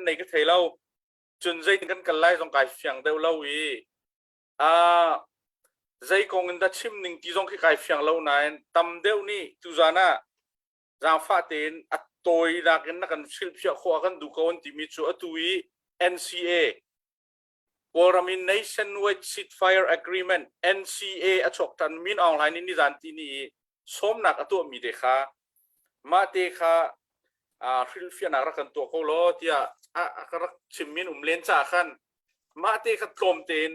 nei ka thei lo. Cun zeitin kan kal lai zong kai fiang deuh lo i uh, zei kong in dah chim ning ti zong khi kai fiang lo nain tam deuh nih tuzan ah zaangfah tein a tawinak in na kan hrilhfiah khawh a kan duh ko an timi cu atu i NCA Kawlram in Nationwide Ceasefire Agreement NCA a chuak ṭan Min Aung Hlaing nih nizan ti ni i sawmnak a tuahmi te kha mah te kha hrilhfiahnak rak kan tuah ko law tiah a ka rak chimmi an um len caah khan mah te kha tlawm tein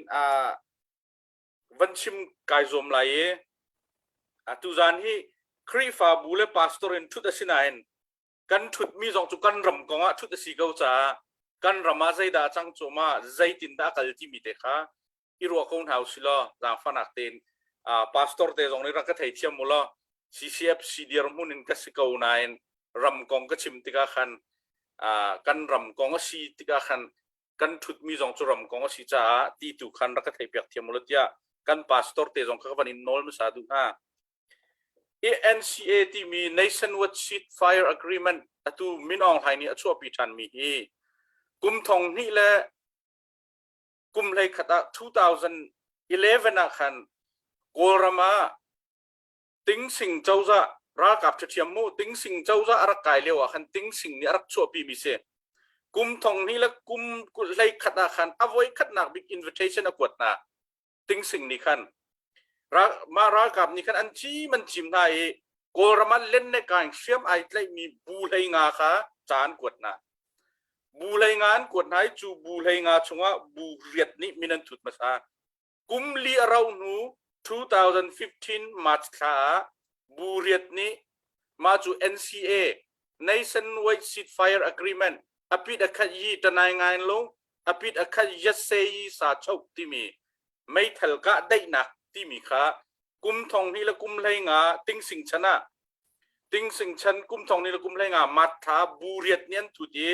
van chim kai zuam lai i tuzan hi Khrihfabu le pastor in ṭhut a si nain kan ṭhutmi zong cu kan ram kong ah ṭhut a si ko caah kan ram ah zeidah a cang cuahmah zeitindah a kal timi te kha i ruah ko hna usih law zaangfahnak tein pastor te zong nih rak ka theithiam u law CCFC dirhmun in ka si ko nain ram kong ka chim tikah khan kan ram kong a si tikah khan kan ṭhutmi zong cu ram kong a si caah ti tu khan rak ka theipiak thiam u law tiah kan pastor te zong kha ka van in nawl hmasa duh hna. NCA timi Nationwide Ceasefire Agreement atu Min Aung Hlaing nih a chuahpi ṭhanmi hi kum thong hnih le kum hlei khat ah 2011 ah khan Kawlram ah Tingsing cozah ralkap ṭhathiam mu Tingsing cozah a rak kai lio ah khan Tingsing nih a rak chuahpi mi si. Kum thong hnih le kum hlei khat ah khan a voi khatnak bik invitation a kuat hna. Tingsing nih khan mah ralkap nih khan an thim an thim hna i Kawlram ah len le kaing hriam ai tlaihmi bu hlei nga kha ca an kuat hna. Bu hlei nga an kuat hna i cu bu hlei nga chungah bu riat nih min an thut hmasa. Kum li a rauh hnu 2015 March thla ah bu riat nih mah cu NCA Nationwide Ceasefire Agreement apit a khat yi tanai ngain lo apit a khat yatseyi sa chok timi meithal kah daihnak timi kha kum thong hnih le kum hlei nga tingsing chan ah tingsing chan kum thong hnih le kum hlei nga mat thla bu riat nih an thut i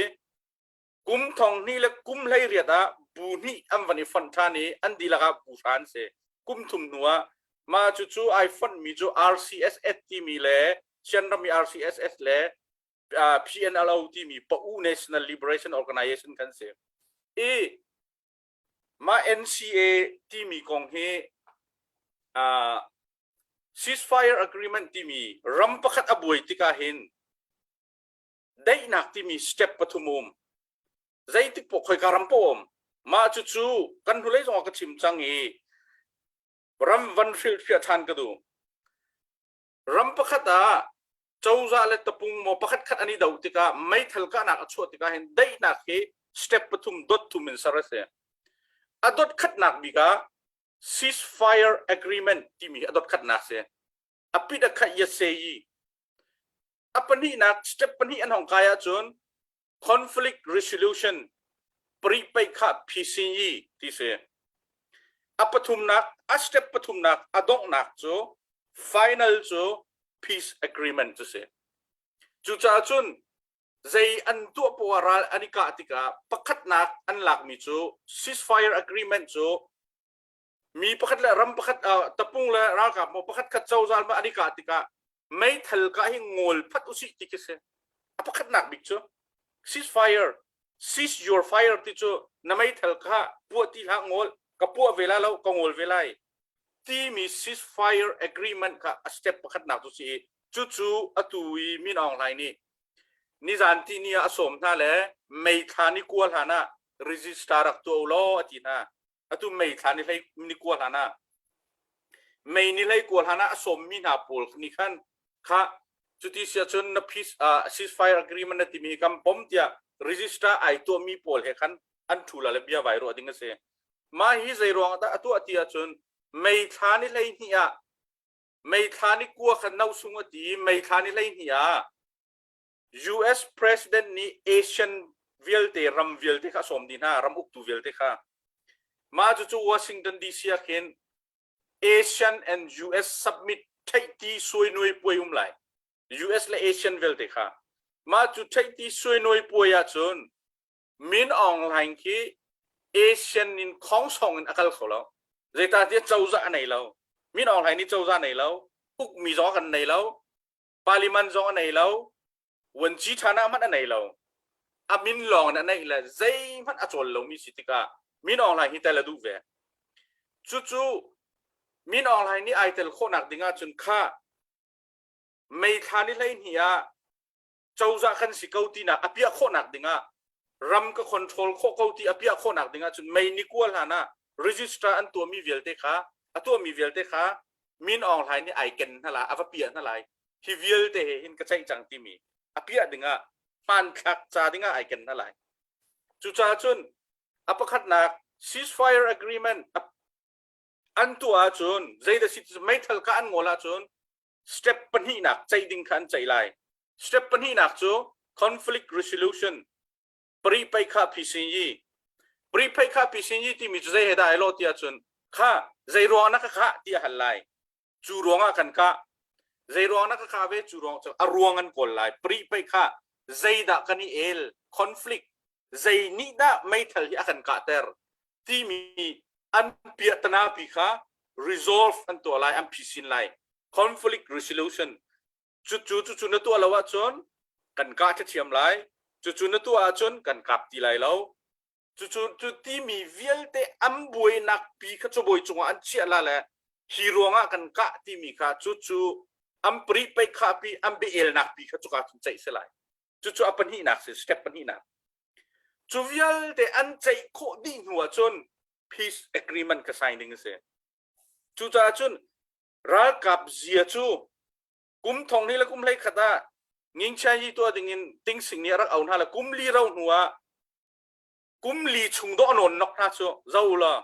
kum thong hnih le kum hlei riat ah bu hnih an van i fonh ṭhan i an dihlak ah bu hra an si kum thum hnu ah mah cucu ai fonh mi cu RCSS timi le Sianram i RCSS le PNLO timi Pa'u National Liberation Organization kan si. I mah NCA timi kong hi uh, ceasefire agreement timi ram pakhat a buai tikah hin daihnak timi step pathum um zeitik poh khoika ram poh um mah cucu kan hnulei zong ah ka chim cang i ram van hrilhfiah ṭhan ka duh ram pakhat ah cozah le tapung maw pakhat khat an i do tikah meithal kahnak a chuah tikah hin daihnak hi step pathum dot thum in ser a si. A dot khatnak bik ah ceasefire agreement timi a dot khatnak si. A pit a khat yaseyi. A pahnihnak step pahnih an hong kai ahcun conflict resolution paripaih kha phisin ti si. A pathumnak a step pathumnak a donghnak cu final cu peace agreement cu si. Cucaah cun zei an tuah poah ral an i kah tikah pakhatnak an lakmi cu ceasefire agreement cu mi pakhat le ram pakhat tapung le ralkap maw pakhat khat cozah ma an i kah tikah meithal kah hi ngawl phat usih ti khi si a pakhatnak bik cu ceasefire cease your fire ti cu na meithal kha puah ti hlah ngawl ka puah ve lai lo ka ngawl ve lai timi ceasefire agreement kha a step pakhatnak cu si i cucu atu i Min Aung Hlaing nih nizan ti ni ah a sawm hna le May thla ni kua hlan ah register rak tuah u law a ti hna atu May thla ni hlei ni kua hlan ah May ni hlei kua hlan ah a sawmmi hna pawl nih khan kha cuti si ahcun na peace uh, ceasefire agreement na timi kan pom tiah register ai tuahmi pawl he khan an thu la le bia vai ruah ding a si mah hi zei ruang dah a tuah ti ahcun May thla ni 12 ah May thla ni kua khan no sung a ti May thla ni 12 ah US President nih Asian vialte ram vialte kha a sawm dih hna ram uktu vialte kha mah cucu Washington DC ah khin Asian and US summit theihti suainuai puai um lai US le Asian vialte kha mah cu theihti suainuai puai ahcun Min Aung Hlaing khi Asian in khongsong in a kal kho lo zeicahtiah cozah a nei lo Min Aung Hlaing nih cozah nei lo ukmi zong kan nei lo parliament zong a nei lo vuanci ṭhan ah hmanh a nei lo. A min lawng in a neih le zeihmanh a cawl lomi si tikah Min Aung Hlaing hi tel a duh ve. Cucu Min Aung Hlaing nih ai tel khawhnak ding ahcun kha May thla ni 12 ah cozah kan si ko tinak a piah khawhnak ding ah ram ka control khawh ko ti a piah khawhnak ding ahcun May ni kua hlan ah register an tuahmi vialte kha a tuahmi vialte kha Min Aung Hlaing nih ai ken hna lai a va piah hna lai hi vialte he hin ka ceih cang timi a piah ding ah hmanthlak ca ding ah ai ken hna lai cucaah cun a pakhatnak ceasefire agreement an tuah ahcun zeidah si meithal kha an ngol ahcun step pahnihnak ceih ding kha an ceih lai step pahnihnak cu conflict resolution pari pei kha phisin yi pari pei kha phisin yi timi cu zei he dah ai lawh ti ahcun kha zei ruang na ka khah ti a hal lai cu ruangah kan kah zei ruang na ka kah ve cu ruang cu a ruang an kawl lai pari pei kha zeidah kan i el conflict zei nih dah meithal hi a kan kahter timi an piahtana pi kha resolve an tuah lai an phisin lai conflict resolution cucu cucu na tuah lo ahcun kan kah thiam lai cucu na tuah ahcun kan kap ti lai lo cucu cu timi vialte an buainak pi kha cabuai cungah an chiah la le hi ruangah kan kah timi kha cucu an pri pei kha pi an biaelnak pi kha cuka cun ceih si lai cucu a pahnihnak si step pahnihnak cu vialte an ceih khawh dih hnu ahcun peace agreement ka sign ding a si cucaah cun ralkap zia cu kum thong ni le kum hlei khat ah ngingchian yi tuah ding in tingsing nih a rak au hna le kum li ro hnu ah kum li chung dawh nawn nok hna cu zo la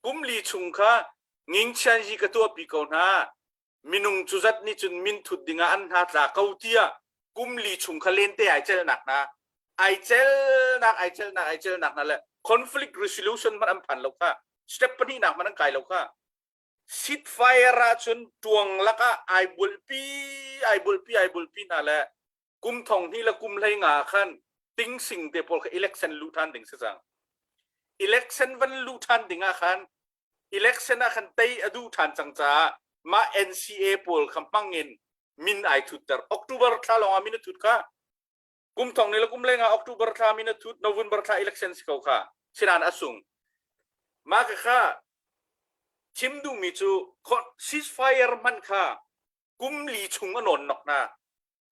kum li chung kha ngingchian yi ka tuah pi ko hna minung cu zat nih cun min thut dingah an hna tla ko tiah kum li chung kha lente ai celnak hna ai celnak ai celnak ai celnak hna le conflict resolution hmanh an phan lo kha step pahnihnak hmanh an kai lo kha sit fire ah cun tuang lakah ai bulpi ai bulpi ai bulpi hna le kum thong hnih le kum hlei nga khan ting sing te pawl kha election luh than ding si cang election van luh than ding ah khan election ah khan tei a duh ṭhan cang caah mah NCA pawl kha hmang in min ai thutter. October thla lawng ah min a thut kha. Kum thong ni le kum leng ah October thla min a thut, November thla election si ko kha. Sinan a sung. Mah ka kha chim duhmi cu ceasefire hman kha kum li chung a nawn nok hna.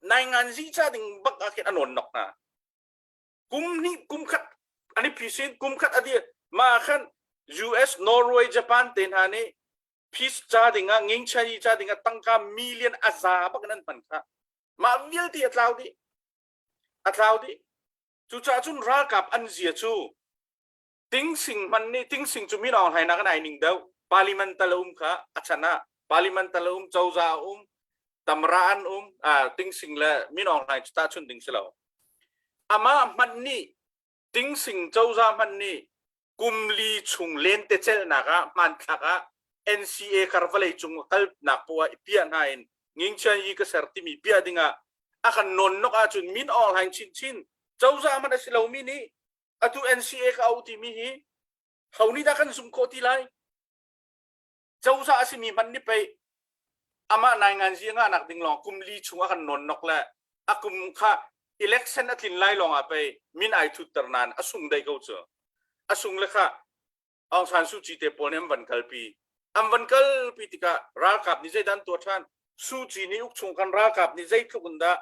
Nai ngan zi cha ding bak ah khin a nawn nok hna. Kum hnih kum khat an i phisin kum khat a dir mah khan US Norway Japan te hna nih peace ca dingah ngingchai ca dingah tangka million a za bak in an hman kha mah vialte a tlau dih a tlau dih cucaah cun ralkap an zia cu tingsing hman nih tingsing cu min Aung Hlaing nak an ai ning deuh parliament tal a um kha a chan ah parliament tal a um cozah a um tamra an um tingsing le min Aung Hlaing cu tahchun ding si lo amah hmanh nih tingsing cozah hmanh nih kum li chung lente celhnak ah hmanthlak ah NCA kar vawlei cung kalnak poah i piah hna in ngingchian yi ka ser timi piah dingah a kan nawn nok ahcun min Aung Hlaing chinchin cozah hmanh a si lomi nih atu NCA ka au timi hi ho nih dah kan zumh khawh ti lai cozah a simi hmanh nih pei amah naingan zi ngah nak ding lawng kum li chung a kan nawn nok le a kum kha election a tlin lai lawng ah pei min ai thutter nan a sung dei ko cu a sung le kha Aung San Suu Kyi te pawl nih an van kalpi an van kalpi tikah ralkap nih zeidah an tuah ṭhan Suu Kyi nih uk chung kan ralkap nih zeitluk in dah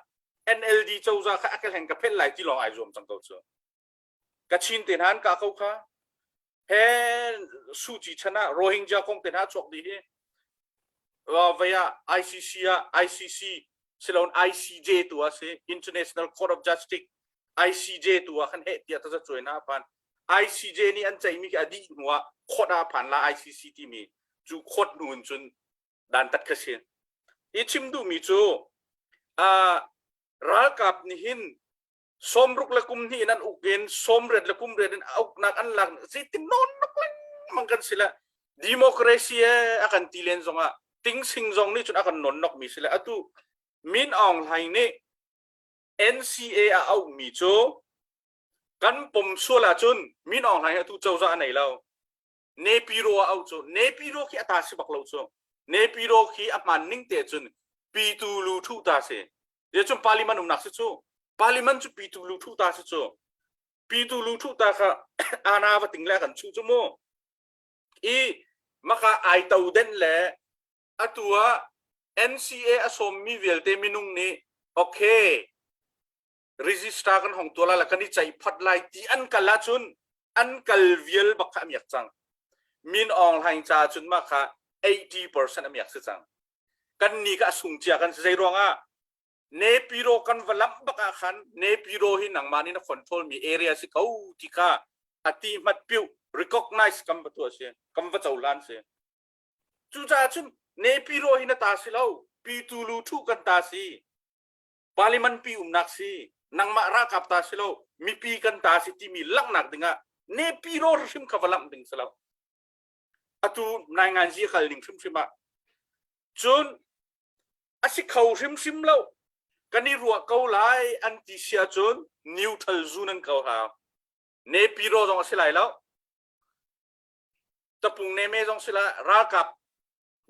NLD cozah kha a ka hleng ka phelh lai ti lawng ai zuam cang ko cu Kachin te hna an kah ko kha he Suu Kyi chan ah Rohingya kong te hna chuak dih hi vei ah ICC ah ICC siloin ICJ tu ah si International Court of Justice ICJ tu ah khan heh tiah taza cuai hna phan ICJ nih an ceihmi khi a dih hnu ah court ah phan la ICC timi cu court hnu in cun dantat kha si i chim duhmi cu ralkap nih hin sawmruk le kum hnih in an uk in sawmriat le kum riat in a uknak an lak zeitin nawn nak lengmang kan si le democracy e a kan ti len zongah tingsing zong nih cun a kan nawn nok mi si le atu Min Aung Hlaing nih NCA a auhmi cu kan pom sual ahcun Min Aung Hlaing atu cozah a nei lo. Nepiro a auh cu Nepiro khi a ta si bak lo cu. Nepiro khi a hmaan ning te cun pitu lu thuh ta si. Ye cun parliament umnak si cu. Parliament cu pitu lu thuh ta si cu. Pitu lu thuh ta kha ana va ting le kan chuh cu mu. I maka ai to den le atu ah NCA a sawmmi vialte minung nih okay register kan hong tuah lai la kan i ceih phot lai ti an kal ahcun an kal vial bak kha a miak cang. Min Aung Hlaing ca cun mah kha 80% a miak si cang. Kan ni ka a sung cia kan si zei ruangah Nepiro kan va lamh bak ah khan Nepiro hi nangmah nih na control mi area si ko ti kha a ti hmat piu recognize kan va tuah si kan va cohlan si. Cucaah cun Nepiro hi na ta si lo Pitu lu thu kan ta si Parliament pi umnak si nangmah ralkap ta si lo mipi kan ta si timi langhnak dingah Nepiro hrim kha va lamh ding si lo. Atu nainganzi kal ning hrimhrim ah cun a si kho hrimhrim lo kan i ruah ko lai an ti si ahcun neutral zone an ko hau Nepiro zong a si lai lo tapung neme zong si la ralkap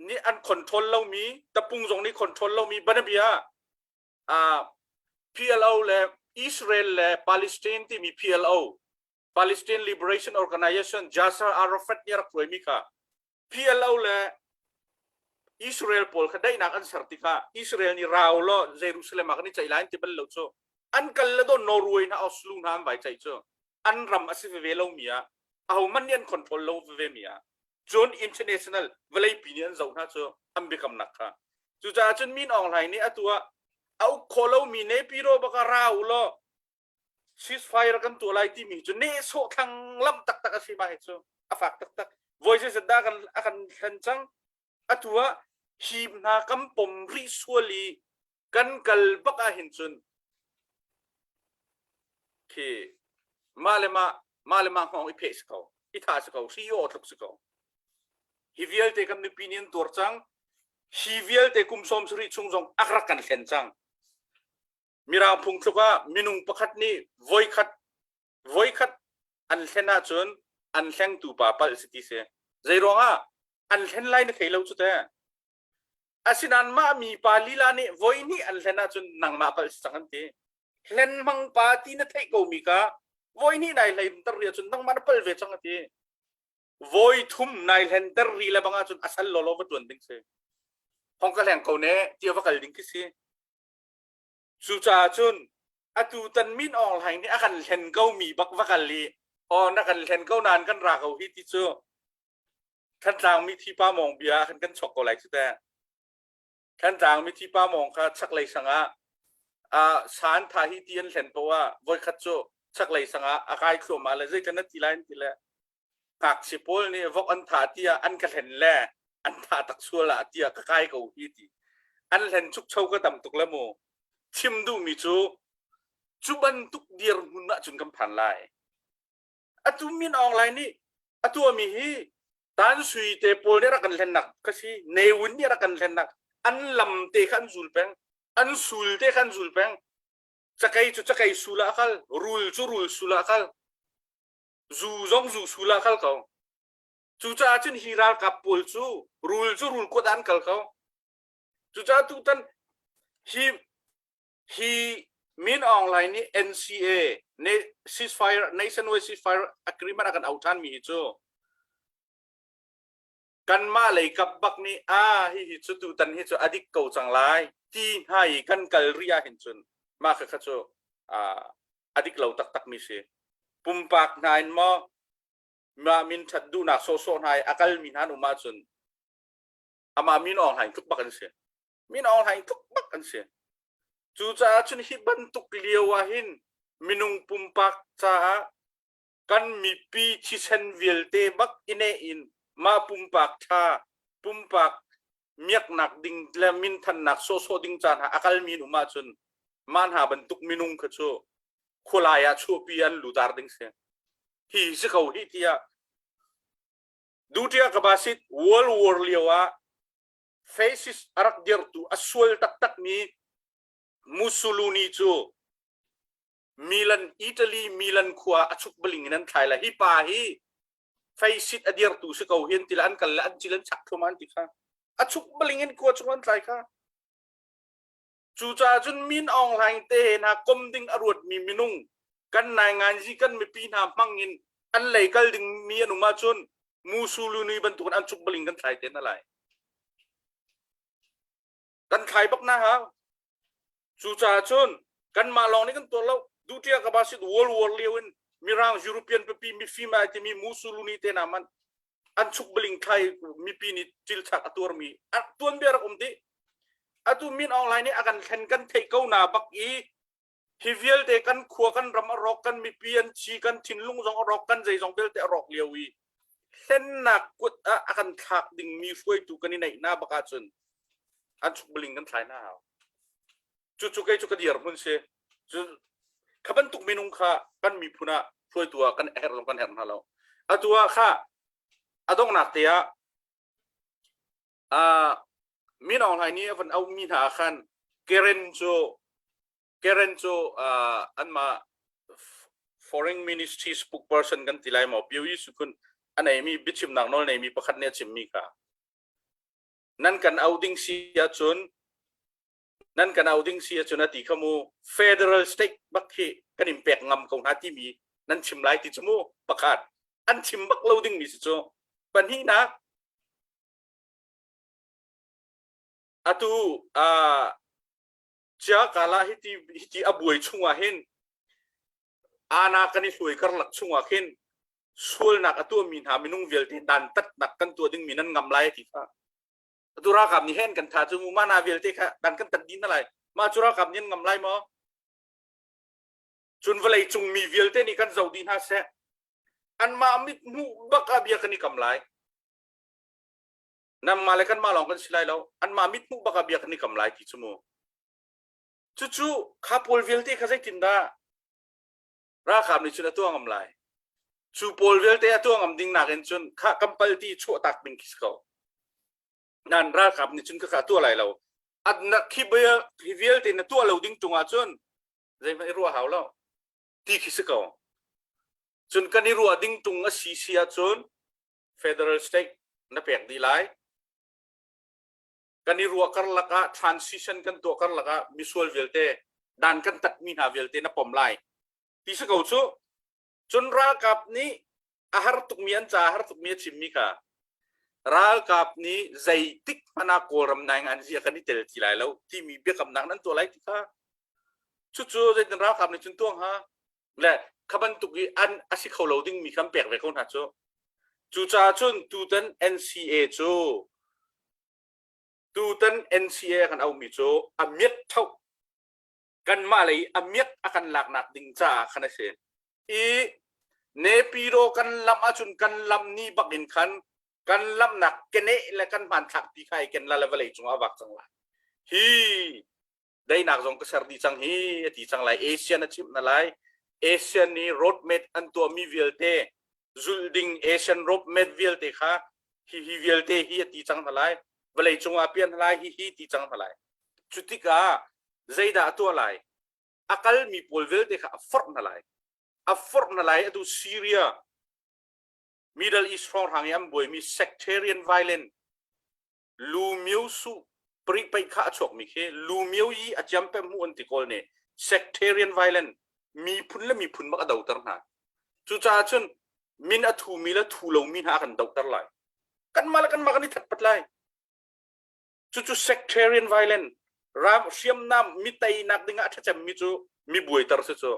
nih an control lomi tapung zong nih control lomi banabia uh, PLO le Israel le Palestine timi PLO Palestine Liberation Organization Yasser Arafat nih rak hruaimi kha PLO le Israel pawl kha daihnak an ser tikah Israel nih rau law Jerusalem ah kan i ceih lai an ti bal lo cu an kal le don Norway hna Oslo hna an vai ceih cu an ram a si veve lomi ah ahohmanh nih an control lo veve mi ah cun international vawleipi nih an zoh hna cu an biakamnak kha cucaah cun Min Aung Hlaing nih atu ah a uk khawh lomi Nepiro baka rau law ceasefire kan tuah lai timi cu nehsawh thlang lamh taktak a si ma hi cu a fak taktak voi zeizat dah kan a kan hlen cang atu ah hi hna kan pom rih sual i kan kal bak ah hin cun khi mah le mah mah le mah hngawng i pheh si ko i tha si ko hri aw tluk si ko hi vialte kan mipi nih an tuar cang hi vialte kum sawm sarih chung zong a rak kan hlen cang Mirang phungthluk ah minung pakhat nih voikhat voikhat an hlen ahcun an hlengtu pa palh si ti si. Zei ruangah an hlen lai na thei lo cu te. Asinain mah mi pa lila nih voi hnih an hlen ahcun nangmah palh si cang an ti. Hlen hmang pa ti na theih ko mi ka voi hnih nai hlei ter ri ahcun nangmah na palh ve cang a ti. Voi thum nai hlen ter ri le bang ahcun a sal lawlaw va tuan ding si. Hong ka hleng ko ne tia va kal ding khi si. Cucaah cun atu tan Min Aung Hlaing nih a kan hlen ko mi bak va kal i aw na kan hlen ko nain kan ra ko hi ti cu Thantlang mithi pa mawng bia khan kan chok ko lai cu teh. Thantlang mithi pa mawng kha chaklei sangah ah san tha hi ti an hlen poah ah voikhat cu chaklei sangah a kai thluahmah le zeitluk na ti lai an ti le ngakchia pawl nih vok an thah tiah an ka hlen le an thah tak sual ah tiah ka kai ko hi ti an hlen chukcho ka tam tuk le mu chim duhmi cu cu bantuk dirhmun ah cun kan phan lai atu Min Aung Hlaing nih a tuahmi hi Tan Sui te pawl nih rak kan hlennak ka si Ne Win nih rak kan hlennak an lam te kha an zul peng an sul te kha an zul peng cakei cu cakei sul ah kal rul cu rul sul ah kal Zu zong zu sul ah kal ko. Cucaah cun hi ralkap pawl cu rul cu rul kuat ah an kal ko. Cucaah tutan hi hi Min Aung Hlaing nih NCA ceasefire nationwide ceasefire agreement a kan auh ṭhan mi hi cu kanmah lei kap bak nih a hihi cu tutan hi cu a dik ko cang lai ti hna i kan kal rih ah hin cun mah kha kha cu a dik lo taktak mi si pumpak hna in maw mah min ṭhat duhnak sawhsawh hna i a kalmi hna an um ahcun amah Min Aung Hlaing tluk bak an si Min Aung Hlaing tluk bak an si cucaah cun hi bantuk lio ah hin minung pumpak caah kan mipi thisen vialte bak i neh in mah pumpak ṭha pumpak miaknak ding le minthannak sawhsawh ding caan ah a kalmi an um ahcun mah hna bantuk minung kha cu khualai ah chuahpi an lutar ding si hi si ko hi tiah dutia ka basit World War lio ah fascist a rak dirtu a sual taktakmi Mussolini cu Milan Italy Milan khua a chuk baling in an thlai la hi pa hi feisit a dirtu si ko hin tila an kal le an cil an chak thluam an ti kha a chuk baling in khua chung an tlai kha cucaah cun Min Aung Hlaing te he hna kom ding a ruatmi minung. Kan nainganzi kan mipi hna hmang in an lei kal ding mi an um ahcun Mussolini bantukin an cuk baling kan thlai te hna lai. Kan thlai bak na hau. Cucaah cun kanmah lawng nih kan tuah lo. Dutia ka basit World War lio in Mirang European pipi mifim ai timi Mussolini te hna man an chuk baling thlai mipi nih cilchak a tuarmi tuanbia rak um dih. Atu Min Aung Hlaing nih a kan thlen kan theih ko na bak i hi vialte kan khua kan ram a rawk kan mipi an thi kan thinlung zong a rawk kan zeizong vialte a rawk lio i hlennak kut ah a kan thlak dingmi hruaitu kan i neih na bak ahcun an chuk baling kan thlai hna hau. Cucu kei cu ka dirhmun si. Cu kha bantuk minung kha kan miphun ah hruaitu ah kan herh zong kan herh hna lo. Atu ah kha a donghnak te ah uh, Min Aung Hlaing nih a van auhmi hna ah khan Karen cu Karen cu uh, anmah foreign ministry spokesperson kan ti lai maw Pyo Yi Sukun a neimi biachimnak nawl neimi pakhat nih a chimmi kha nan kan auh ding si ahcun nan kan auh ding si ahcun a ti kha mu federal state bak khi kan in pek ngam ko hna timi nan chim lai ti cu mu pakhat an chim bak lo ding mi si cu pahnihnak atu uh, chia kala hiti hiti a buai chungah hin ana kan i hluai karlak chungah khin sualnak a tuahmi hna minung vialte dantatnak kan tuah dingmi nan ngam lai ti kha atu ralkap nih hen kan tha cu mu mana vialte kha dan kan tat din na lai mah cu ralkap nih an ngam lai maw cun vawlei cung mi vialte nih kan zoh dih hna seh anmah mit hmuh bak ah bia kan i kam lai nanmah le kanmah lawng kan si lai lo anmah mit hmuh bak ah bia kan i kam lai ti cu mu cucu kha pawl vialte kha zeitindah ralkap nih cun a tuah ngam lai cu pawl vialte a tuah ngam ding nakin cun kha kan pal ti chuah tak ding khi si ko nan ralkap nih cun khakha tuah lai lo at na khi bia hi vialte na tuah lo ding tung ah cun zeihmanh i ruah hau lo ti khi si ko cun kan i ruah ding tung a si si ahcun federal state na pek dih lai kan i ruah karlak ah transition kan tuah karlak ah misual vialte dan kan tatmi hna vialte na pom lai ti si ko cu cun ralkap nih a har tukmi an ca har tukmi a chimmi kha ralkap nih zeitik hmanh ah kawlram naing an zia kan i tel ti lai lo timi biakamnak nan tuah lai ti kha cucu zeitin ralkap nih cun tuang ha le kha bantuk i an a si kho lo dingmi kha an pek ve ko hna cu cucaah cun tutan NCA cu tutan NCA kan auhmi cu a miat tho kanmah lei a miat a kan laknak ding caah khan a si i Nepiro kan lam ahcun kan lam ni bak in khan kan lamnak keneh le kan hmanthlak pi kha i ken la le vawlei cungah a vak cang lai hi daihnak zong ka ser dih cang hi a ti cang lai ASEAN a chimh na lai ASEAN nih roadmap an tuahmi vialte zulh ding ASEAN roadmap vialte kha hi hi vialte hi a ti cang hna lai vawlei cung ah pian hna lai hi hi ti cang hna lai cu tikah zeidah a tuah lai a kalmi pawl vialte kha a forh hna lai a forh hna lai atu Syria Middle East hrawnghrang i an buaimi sectarian violence Lu Myo Su prik paih kha a chuakmi khi Lu Myo yi a ciam pem mu an ti kawl nih sectarian violence miphun le miphun bak a doter hna. Cucaah cun min a thumi le thu lomi hna a kan dohter lai. Kanmah le kanmah kan i thatpat lai. Cucu sectarian violence ram hriamnam mi teinak dingah a ṭhacemmi cu mi buaiter si cu.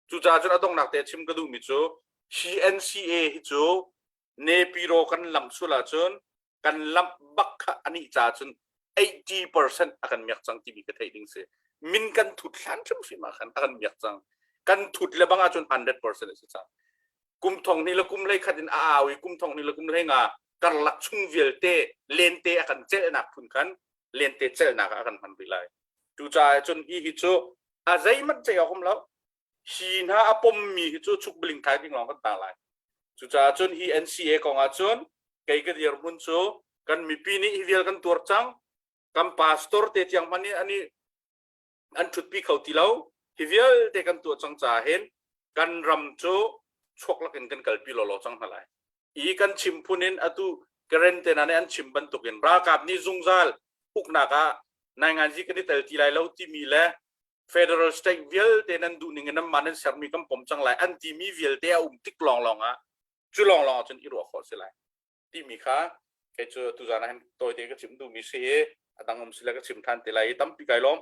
Cucaah cun a donghnak te chim ka duhmi cu hi NCA hi cu Nepiro kan lam sual ahcun kan lamh bak kha anih ca cun 80% a kan miak cang timi ka theih ding si. Min kan thut hlan hrimhrim ah khan a kan miak cang. Kan thut le bang ahcun 100% a si cang. Kum thong hnih le kum hlei khat in a au i kum thong hnih le kum hlei nga karlak chung vialte lente a kan celhnak phun khan lente celhnak ah a kan hman rih lai. Cucaah cun hi hi cu a zeihmanh ceih awk um lo. Hi hna a pommi hi cu chukbiling thai ding lawng kan tang lai. Cucaah cun hi NCA kong ah cun kei ka dirhmun cu kan mipi nih hi vial kan tuar cang. Kan pastor te tiang hmanh nih an i an ṭhutpi kho ti lo. Hi vialte kan tuah cang caah hin kan ram cu chuak lakin kan kalpi lawlaw cang hna lai. I kan chim phun in atu Karen te hna nih an chim bantukin ralkap nih zungzal uknak ah nainganzi kan i tel ti lai lo timi le Federal state vialte nan duh ning in nan mah nan sermi kan pom cang lai an timi vialte a um tik lawnglawng ah cu lawnglawng ah cun i ruah khawh si lai timi kha kei cu tuzan ah hin tawite ka chim duhmi si i a dang um sile ka chim than te lai i tampi kai lawm.